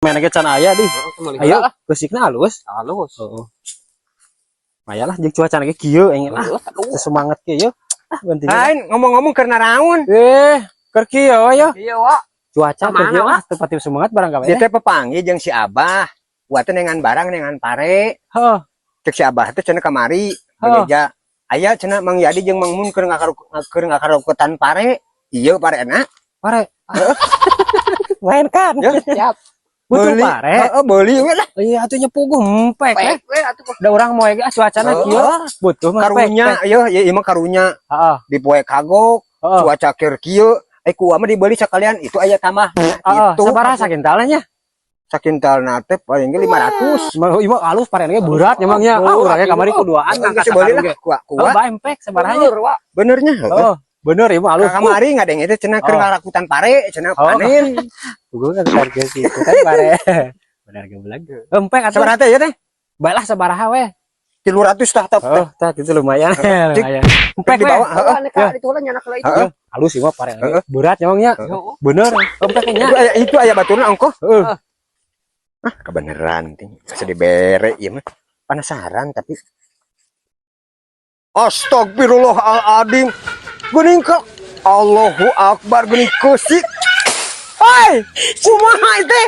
Mana ge can aya di. Ayo, keusikna halus. Halus. Heeh. Maya lah jeung cuaca ge kieu aing lah. Aduh. Semangat kieu. Ah, ganti. Lain ngomong-ngomong keur naraon. Eh, keur kieu ya. Iya, Wak. Cuaca keur Kemana, kieu Wak? Ah, teu pati semangat barang gawe. Dia teh pepanggih jeung si Abah. Buat nengan barang, nengan pare. Heuh. Cek si Abah teh cenah kamari. Heuh. Bebeja. Aya cenah Mang Yadi jeung Mang Mun keur ngakarukutan pare. Iya, parena. Pare. Main kan. Ya. Siap. Butuh Beuli. pare. Heeh, beuli we lah. Iya, atuh nya puguh empek eh. Pek we atuh. Da urang moe ge ah, cuacana Heeh. kieu. Butuh mah pek. Karunya ieu ieu mah karunya Heeh. di poe kagok, cuaca keur kieu. Eh, ku mah dibeli sekalian itu aya tambah. Heeh, Itu sabaraha sakintalna nya? Sakintalna teh paling ge 500. Mah ieu mah halus pare ge berat emang nya. Ah, urang ge kamari ku duaan Geus ngangkat beuli sakarung lah ge. ku ku. Oh, bae empek sabaraha nya? Bener, Wak. Benernya. Heeh. Oh, bener ieu mah halus. Kamari ngadeng itu cenah keur ngarakutan pare, cenah Oh. panen. Gue kan target situ kan pare. Bener geblek. Empek atuh. Sabaraha teh ya teh? Bae lah sabaraha we. 300 tah tah. Oh, tah gitu lumayan. Cik. Lumayan. Empek we. Dibawa, heeh. Heeh, nek itu lah nyanak lah itu. Heeh. Halus sih mah pare. Heeh. Berat emang nya. Heeh. Bener. Empek nya. Itu aya baturna ongkoh. Heeh. Ah, kebeneran ting. Asa dibere ieu mah. Penasaran tapi. Astagfirullahaladzim. Geuning ke Allahu Akbar, geuning keusik. Hoi, kumaha teh?